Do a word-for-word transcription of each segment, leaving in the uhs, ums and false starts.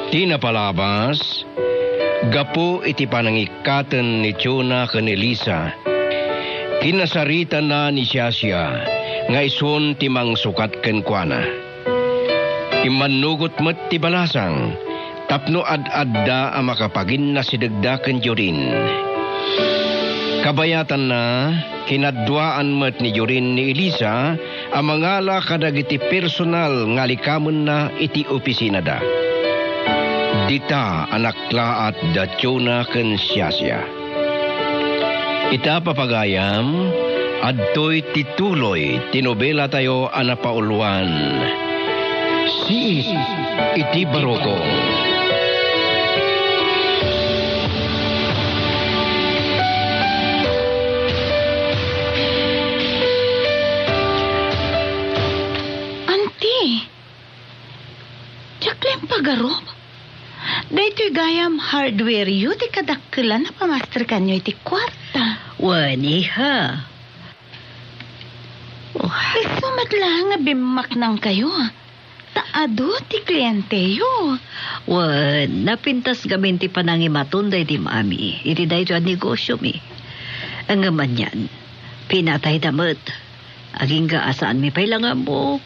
Ti napalabas, gapu iti panangikkaten ni Jonah ken Elisa, kinasaritana ni Siasia nga isun ti mangsukat kenkuana. Immannugot met ti balasang tapno ad-adda a makapaginnasidegda ken Jorin. Kabayatanna, kinadduaan met ni Jorin ni Elisa a mangala kadagiti personal nga alikamenna iti opisinada. Dita a naklaat da Jonah ken Siasia. Ita, papagayam, adtoy ti tuloy ti nobelatayo a napauluan, Siit iti Barukong. Auntie, diak laeng pagarup. Daytoy gayam hardware-yo ti kadakkelan a pamasterkanyo iti kuarta. Wen, iha. Oh. Isu met laeng nga bimmaknangkayo, ta adu ti klienteyo. Wen, napintas gamin ti panangimaton daydi mami iti daytoy a negosyomi. Ngem anian, pinatayda met. Agingga a saanmi pay la nga ammo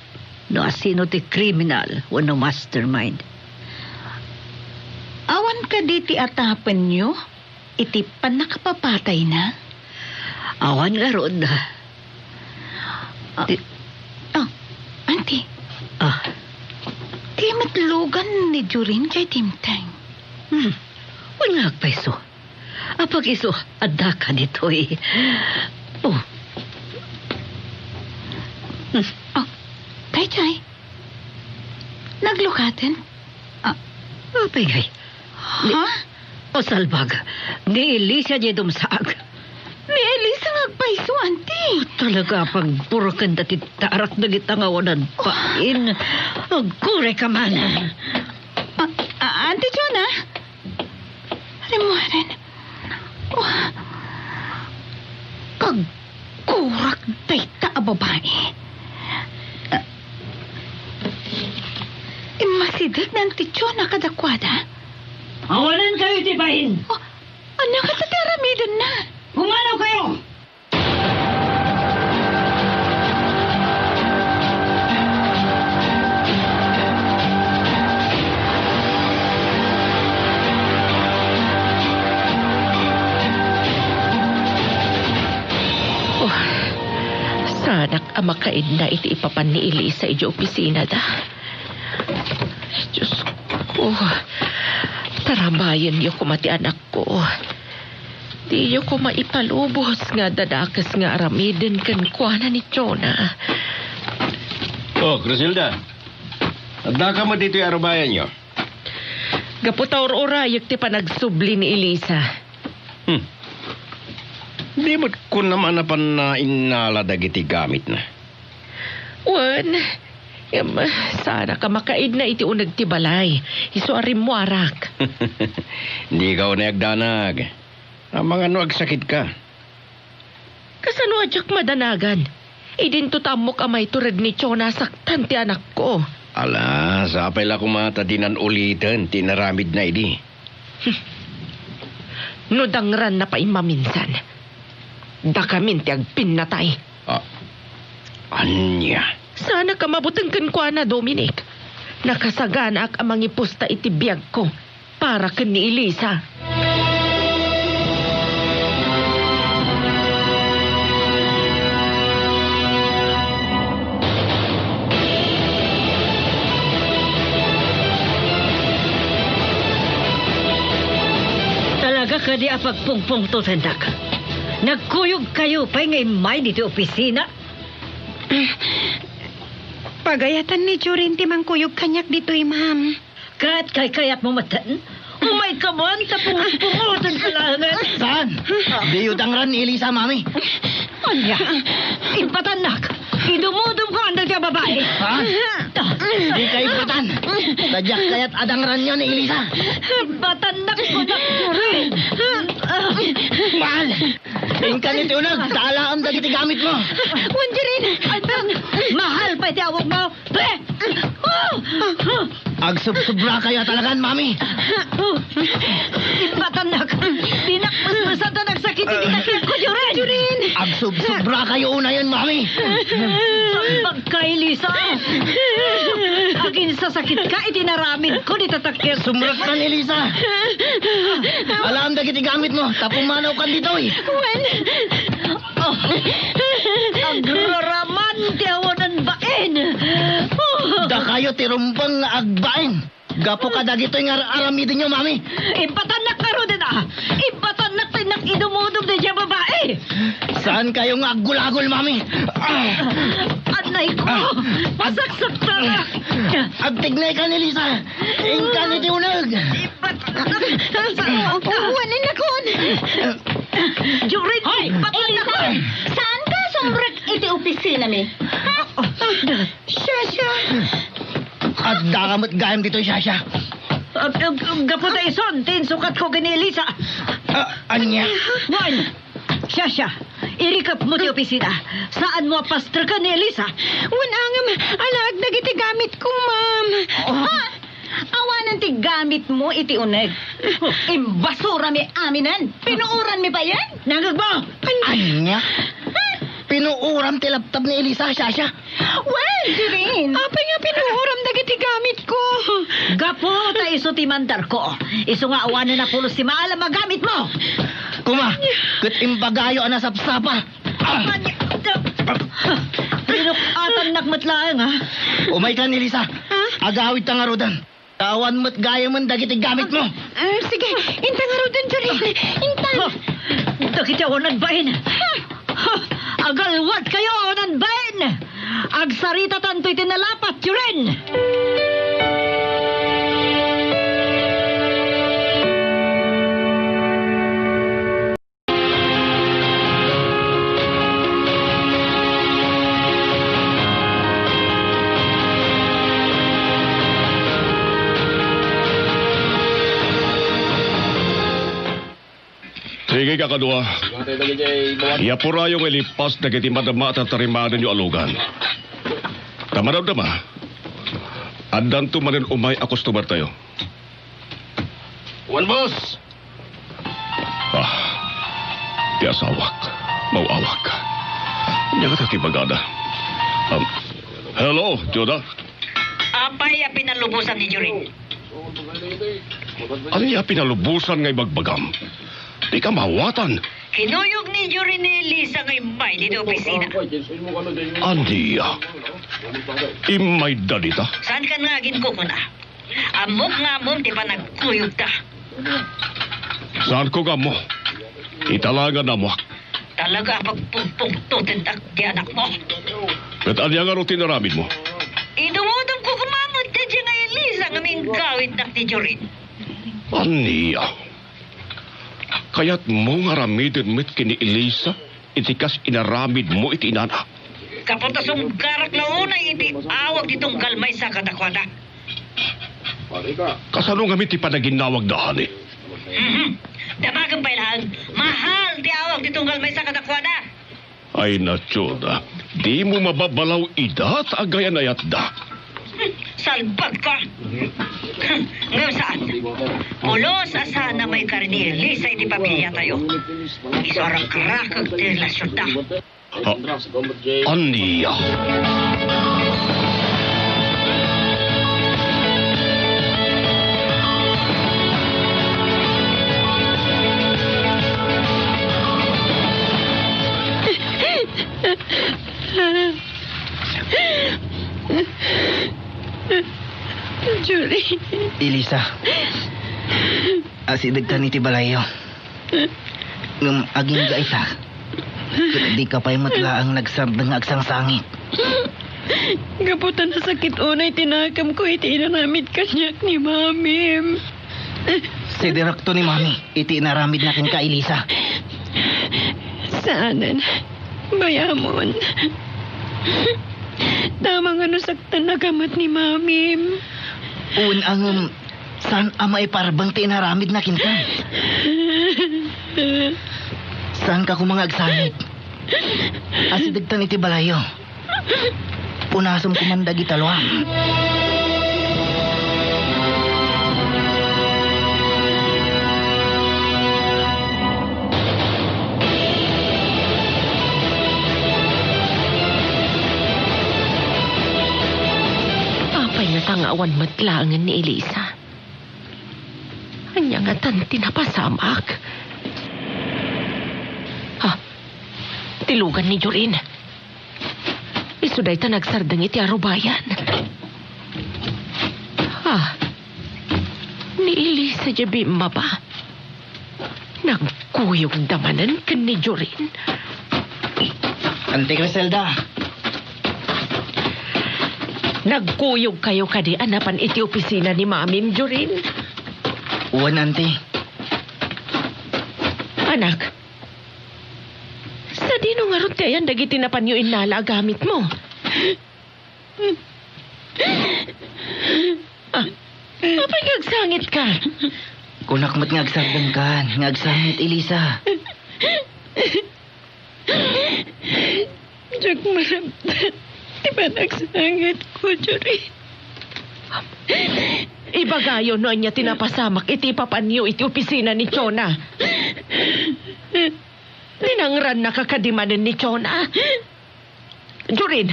no asino ti kriminal wenno mastermind. Awan kadi ti atapenyo iti pannakapapatayna? Awan ngarud. Ah, Ti- ah, Auntie. Ah. Ti met lugan ni Jorin diay dimteng. Hmm. Wen nga agpayso. Apag isu, addaka ditoy. Oh. Hmm. Oh, daydiay. Naglukaten? Ah. Apay ngay? Ni- Ha? O salbag, ni Elisa diay dumsaag. Ni Elisa nga agpayso, Auntie. Talaga, pagburuken dati tarak dagita nga awanan pain. Agkuray ka man. Ah, ah, Auntie Jonah? Rimmuaren. Oh. Kagkurak dayta a babai. Ah. Immasideg ni Auntie Jonah kadakuada. Awanenkayo iti bain. Oh, ania kadi ti aramidenna? Pumanaw kayo! Oh, saanak a makaidna iti ipapan ni Elisa idiay opisinada. Diosko, tarabayenyo koma ti anakko. Diyo koma ipalubos nga adda dakes nga aramiden kenkuana ni Jonah. Oh, Criselda. Addaka met ditoy arubayanyo? Gapu ta ur-urayek ti panagsubli ni Elisa. Hmm. Di met kunam a napanna innala dagiti gamitna. Wen, em, saanak a makaidna iti uneg ti balay. Isu a rimmuarak. Dika unay agdanag. Amangan no agsakitka. Kasano a diak madanagan? Idinto ta ammok a maitured ni Jonah a saktan ti anakko. Ala, sapay la koma ta dinan uliten ti inaramidna idi. No dangranna pay maminsan, dakamin ti agpinnatay. Ah, ania? Saanak a mabuteng kenkuana, Dominic. Nakasaganaak a mangipusta iti biagko para ken ni Elisa. Talaga kadi a pagpungpungtotendak? Nagkuyogkayo pay nga immay ditoy opisina? Pagayatan ni Jorin ti mangkuyog kaniak ditoy, ma'am. Ket kaykayatmo metten? Umayka man ta pungpungotenka laengen. Saan? Diyo dangran ni Elisa, mami. Ania? Impatannak. Idumudum ko anda ti babai. Ha? Dika impatan. Ta diak kayat a dangranyo ni Elisa. Impatannak ko na. Mahal! Inkan iti uneg, ta alaem dagiti gamitmo. Wen Jorin! Mahal pay ti awagmo. Pe! Oh! Agsubsobrakayo talagan, Mami. Impatannak. Dinak mesmesan ta nagsakit iti taknakko, Jorin. Jorin! Agsubsobrakayo unayen, Mami. Sambag ka, Elisa. Aginsasakitka iti inaramidko dita taknakko. Sumrekka ni Elisa. Alaem dagiti gamitmo, ta pumanawkan ditoy. Wen. Oh. Agraraman ti awanan bain. Oh. Dakayo ti rumbeng nga agbain. Gapu kadagitoy nga ar-, aramidenyo, Mami. Impatannak ngaruden, a. Impatannak ta innak idumudom daydiay a babai. Saankayo nga aggulagol, Mami. Ah! Anay ko! Ah! Masaksakta! Agtignayka ni Elisa. Inkan iti uneg. Impatannak. Sa-, sa-, Wen, innakon. Jorin, hoy, impatannak. Elisa! Saanka sumrek iti opisinami? Ha? Siya, siya. Adda met gayam ditoy, Shasha. Ag-, ag-, ag-, gapu ta isun ti insukatko ken ni Elisa. Ah, ania? Wen, Shasha, irikepmo ti opisina. Saanmo a pastreken ni Elisa. Wen, ngem alaek dagiti gamitko, ma'am. Oh. Ha? Awanen ti gamitmo iti uneg. Imbasurami aminen. Pinuoranmi payen? Nangegmo! Ania? Pinuoram ti laptop ni Elisa, Shasha? Wen, Jorin. Apay nga pinuoram dagiti gamitko? Gapu ta isu ti mandarko. Isu nga awanen a pulos ti maalam a gamitmo. Kuma, ket imbagayo a nasapsapa. Ania? Pinuk-atannak met laeng, ha? Umayka ni Elisa. Ha? Agawidta ngaruden. Awan met gayamen dagiti gamitmo. Mm, sige, inta ngaruden, Jorin. Inta. Ha? Dagiti awanan bain. Ha? Agalwadkayo, awanan bain. Agsaritatanto iti nalapat, Jorin. Sige, kakadua. Yapurayo nga ilipas dagiti madama a tartarimaenyo a lugan. Ta madamdama, addanto manen umay a customertayo. Wen, boss. Ah, ti asawak, maawak. Ania ngata ti bagada? Um, hello, Judah. Apay a pinalubosan ni Jorin? Ania a pinalubosan nga ibagbagam? Dika maawatan. Kinuyog ni Jorin ni Elisa nga immay ditoy opisina. Ania? Immayda dita? Saankan nga aginkukuna? Ammok nga ammom ti panagkuyogda. Saanko nga ammo. Ita la nga naammoak. Talaga a pagpungpungtotendak ti anakmo. Ket ania ngarud ti inaramidmo? Idumudomko koma met daydiay nga Elisa nga inggawidnak ni Jorin. Ania? Kayatmo nga aramiden met ken ni Elisa iti kas inaramidmo iti inana? Gapu ta sumgarak la unay iti awag ti tunggal maysa kadakuada. Kasano ngamin ti panaginnawagda, honey? Mhm. Damagem pay laeng. Mahal ti awag ti tunggal maysa kadakuada. Ay, Nachoda, dimo mababalaw ida ta agayan-ayatda. Salbagka! Ngem saan? Pulos a saan a maikari ni Elisa iti pamiliatayo. Isu a rakrakek ti relasionda. Ha? Ania? Julie. Elisa, asidegkan iti balayyo. Ngem agingga ita, ket dika pay met laeng nagsardeng nga agsangsangit. Gapu ta nasakit unay ti nakemko iti inaramid kaniak ni Mamim. Siderekto ni Mami iti inaramidna kenka, Elisa. Saanen, bayamon. Tama nga no saktennaka met ni Mamim. Wen, ngem saan a maiparbeng ti inaramidna kenka. Saanka koma nga agsangit. Asidegtan iti balayyo. Punasem koman dagita lua. Ta nga awan met laengen ni Elisa. Ania ngatan ti napasamak? Ha? Ti lugan ni Jorin. Isu dayta nagsardeng iti arubayan. Ha? Ni Elisa diay bimmaba. Nagkuyogda manen ken ni Jorin. Auntie Criselda. Nagkuyog kayo kadi a napan iti opisina ni Mamim, Jorin? Wen, Auntie. Anak, sadino ngarud ti ayan dagiti napanyo innala a gamitmo? Ah, apay nga agsangitka? Kunak met nga agsardengkan nga agsangit, Elisa. Diak marabta ti panagsangitko, Jorin. Ibagayo no ania ti napasamak iti ipapanyo iti opisina ni Chona. Tinangrannaka kadi manen ni Chona? Jorin,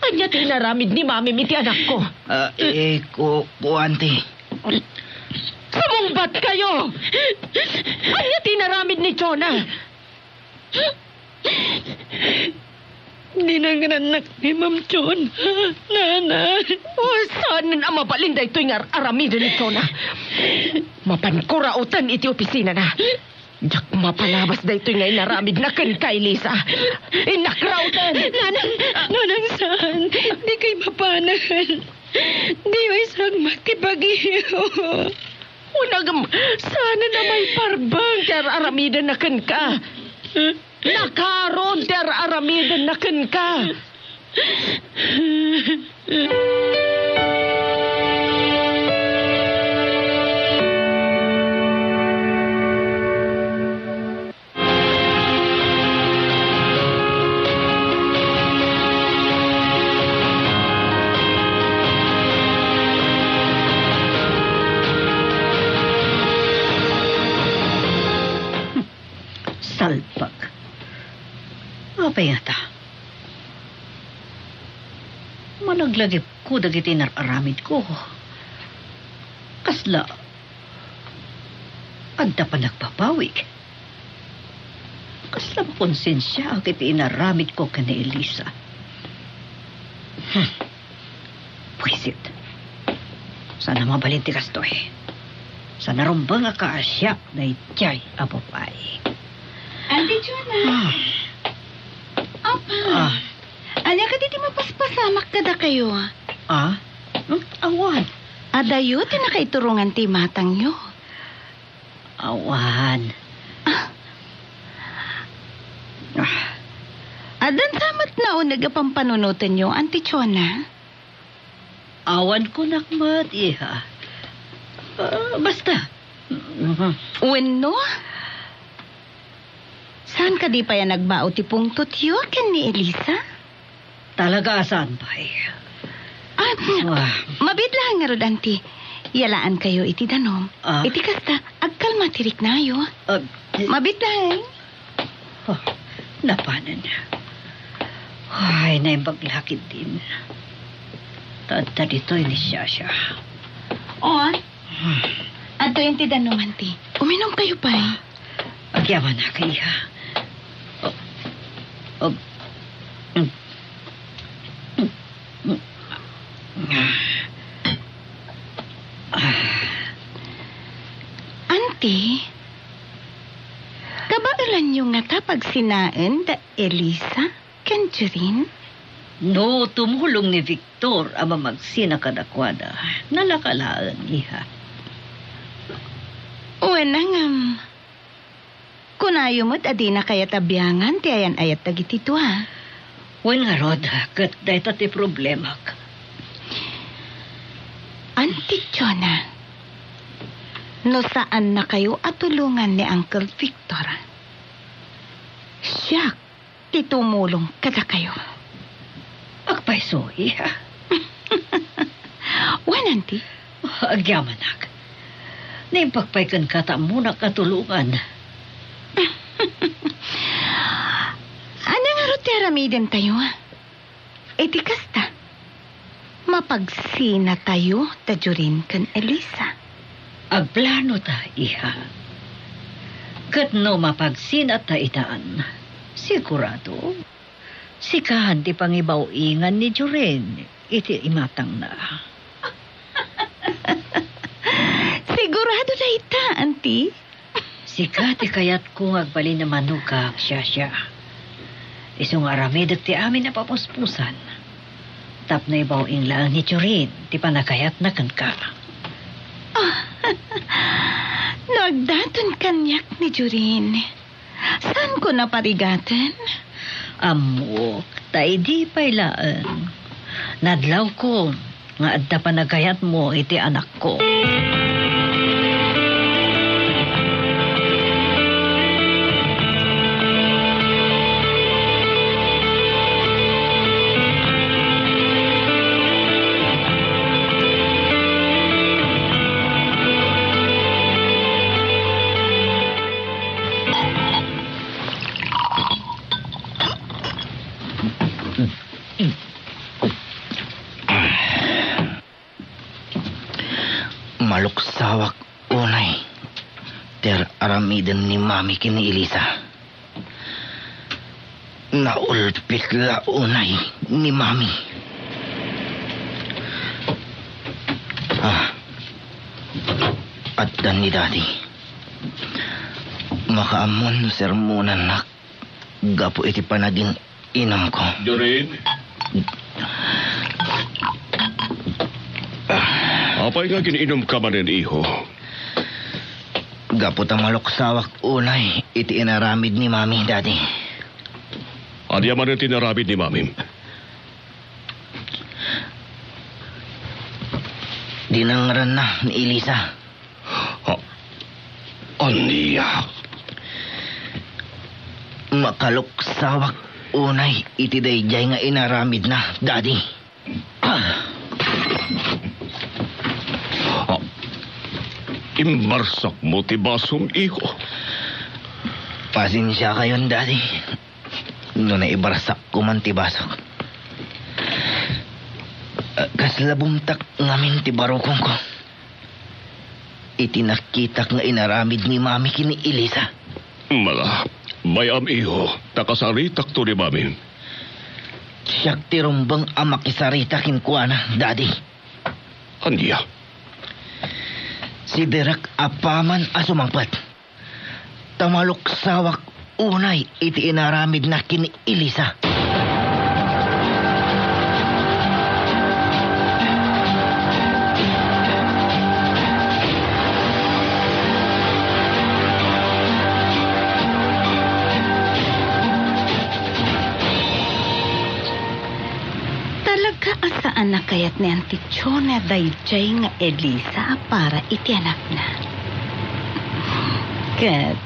ania ti inaramid ni Mamim iti anakko? Ah, eh, ku-, ku-, Auntie. Sumungbat kayo! Ania ti inaramid ni Chona? Dinangrannak ni Ma'am Chona, Nana. O, saanen a mabalin daytoy nga ar-aramiden ni Chona. Mapanko rauten iti opisinana. Diak mapalabas daytoy nga inaramidna kenka, Elisa. Innak rauten. Nanang, nanang, saan? Dikay mapanen. Diyo isagmak ti bagiyo. Unagem, saanen a maiparbeng ti ar-aramidenna kenka. Nakaron ti ar-aramidenna kenka. Salpak. Apay ngata? Managlagipko dagiti nar-aramidko. Kasla adda panagpapawig. Kasla makonsensiaak iti inaramidko ken ni Elisa. Hmm. Buisit. Saan a mabalin ti kastoy. Saan a rumbeng a kaasiak daydiay a babai. Auntie Chona. Ah. Apa? Ah. Ania kadi ti mapaspasamak kadakayo? Ah? Hmm? Awan. Adayo ti nakaiturongan ti imatangyo. Awan. Ah. Ah. Addan sa met nauneg a pampanunotenyo, Auntie Chona? Awan kunak met, iha. Ah, basta. Wenno? Saan kadi pay a nagbao ti pungtotyo ken ni Elisa? Talaga a saan pay. Ah, ah. Mabiit laeng ngarud, Auntie. Yalaankayo iti danum. Ah. Iti kasta, agkalma ti riknayo. Ah, eh. Mabiit laeng. Oh, napanen. Ay, naimbag la ketdin. Ta adda ditoy ni Shasha. Oh, ah. Adtoyen ti danum, Auntie. Uminumkayo pay. Ah. Agyamanak, iha. Oh. Oh. Mm. Mm. Mm. Ah. Auntie, kabaelanyo ngata pagsinaen da Elisa ken Jorin? No tumulong ni Victor a mamagsina kadakuada, nalaka laeng, iha. Wen, ngem, kunayo met a dina kayat a biangan ti ayan-ayat dagiti dua. Wen ngarud, ket dayta ti problemak. Auntie Chona, no saannakayo a tulongan ni Uncle Victor, siak ti tumulong kadakayo. Agpayso, iha. Wen, Auntie. Agyamanak. Naimbag pay kenka ta ammonak a tulongan. Ania ngarud ti aramidentayo? Iti kasta, Mapagsinatayo da Jorin ken Elisa. Agplanota, iha. Ket no mapagsinata itan, sigurado, sika ti pangibaw-ingan ni Jorin iti imatangna. Sigurado dayta, Auntie. Sika ti kayatko nga agbalin a manugak, Shasha. Isu nga aramidek ti amin a papuspusan tapno ibaw-ing laeng ni Jorin ti panagayatna kenka. Ah, no agdaton kaniak ni Jorin, saanko a parigaten? Ammok, ta idi pay laeng, nadlawko nga adda panagayatmo iti anakko. Maluksawak unay ti ar-aramiden ni Mami ken ni Elisa. Naulpit la unay ni Mami. Ah, adda ni Daddy. Makaammon no sermonannak gapu iti panagin-inumko. Jorin? Apay nga gin-inumka manen, iho? Gapu ta maluksawak unay iti inaramid ni Mami, Daddy. Ania manen ti inaramid ni Mami? Dinengngegna ni Elisa. Ha? Ania? Makaluksawak unay iti daydiay nga inaramidna, Daddy. Ah. Ah. Imbarsakmo ti basom, iho. Pasensiakayon, Daddy, no naibarsakko man ti basok. Ah, kasla bumtak ngamin ti barukongko iti nakitak nga inaramid ni Mami ken ni Elisa. Mala, bay-am, iho, ta kasaritakto ni Mami. Siak ti rumbeng a makisarita kenkuana, Daddy. Ania? Sidirak apaman a sumangpet. Ta maluksawak unay iti inaramidna ken ni Elisa. Talaga a saan a kayat ni Auntie Chona daydiay nga Elisa a para iti anakna. Ket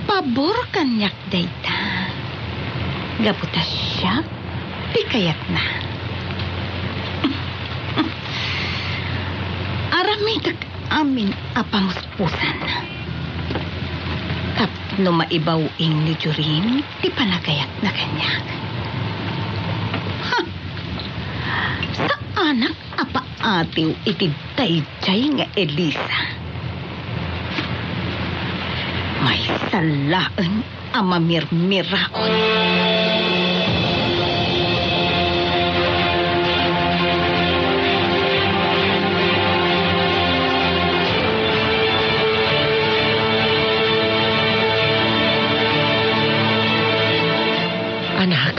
pabor kaniak dayta. Gapu ta siak ti kayatna. Aramidek amin a pangus- pusan. Tapno maibaw-ing ni Jorin ti panagayatna kaniak. Ha! Saanak a paatiw iti daydiay nga Elisa. Maysa laeng a mamirmiraon. Anak,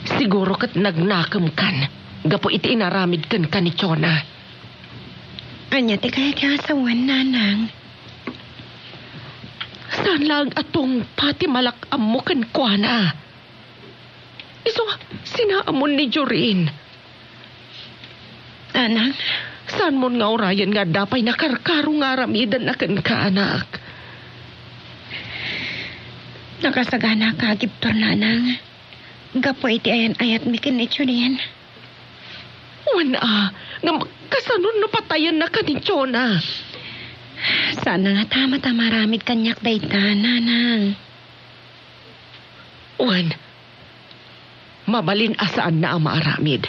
siguro ket nagnakemkan gapu iti inaramid kenka ni Chona. Ania ti kayat a sawen, Nanang? Saan laeng a tungpa ti malak-ammo kenkuana. Isu, sinaamon ni Jorin. Nanang? Saanmon nga urayen nga adda pay nakarkaro nga aramidenna kenka, anak. Nakasagana a kagibtur, Nanang. Gapu iti ayan-ayatmi ken ni Jorin. Wen a, ngem kasano no patayennaka ni Chona? Saan a nga tama ta maaramid kaniak dayta, Nanang. Wen, Mabalin a saanna a maaramid.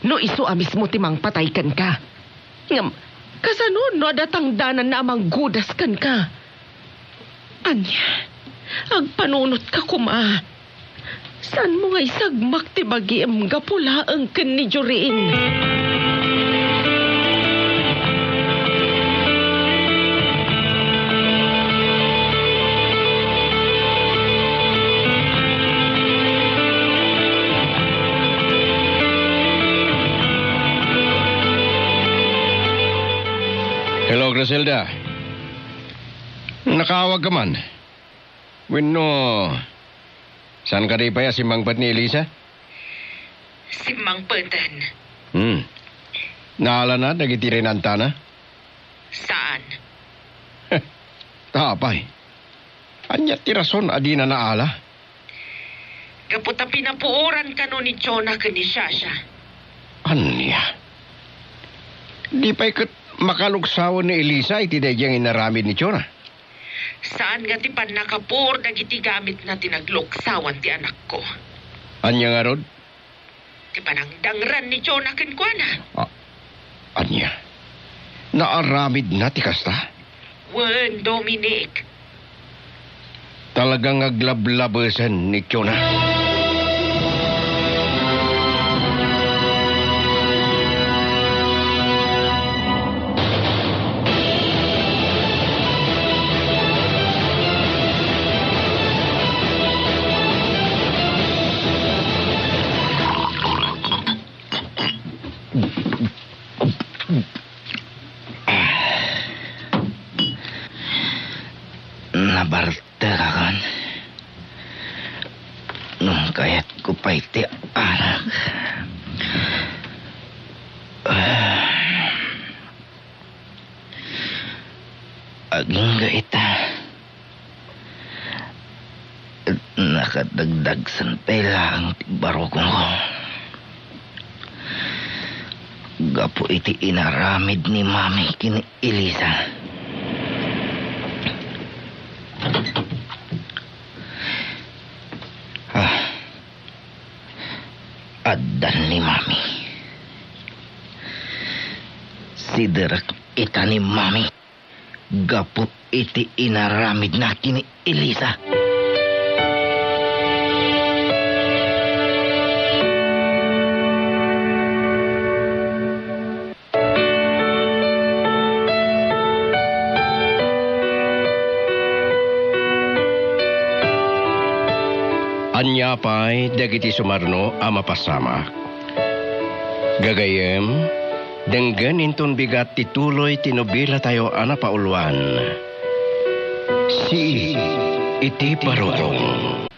No isu a mismo ti mangpatay kenka. Ngem, kasano no adda tangdananna a manggudas kenka? Ania, agpanunotka koma. Saanmo nga isagmak ti bagim gapu laeng ken ni Jorin? Hello, Griselda. Nakaawag ka man? Wenno, saan kadi pay a simmangpet ni Elisa? Simmangpeten. Hmm. Naalana dagiti rinantana? Saan. Apay. Ania ti rason a dina naala? Gapu ta pinapuoran kano ni Jonah ken ni Shasha. Ania? Di pay ket makaluksawen ni Elisa iti daydiay nga inaramid ni Jonah? Saan nga ti pannakapuor dagiti gamitna ti nagluksawan ti anakko. Ania ngarud? Ti panangdangran ni Jonah kenkuana. A-, ania? Naaramidna ti kasta? Wen, Dominic. Talaga nga aglablabesen ni Jonah. Nabartekakon. Ngem kayatko pay ti arak. Agingga ita. Nakadagdagsen pay laeng ti barukongko. Gapu iti inaramid ni Mami ken ni Elisa. Ah, addan ni Mami. Siderek ita ni Mami gapu iti inaramidna ken ni Elisa. Ania pay dagiti sumarno a mapasamak? Gagayyem, denggen inton bigat ti tuloy ti nobelatayo a napauluan, Sii iti Barukong.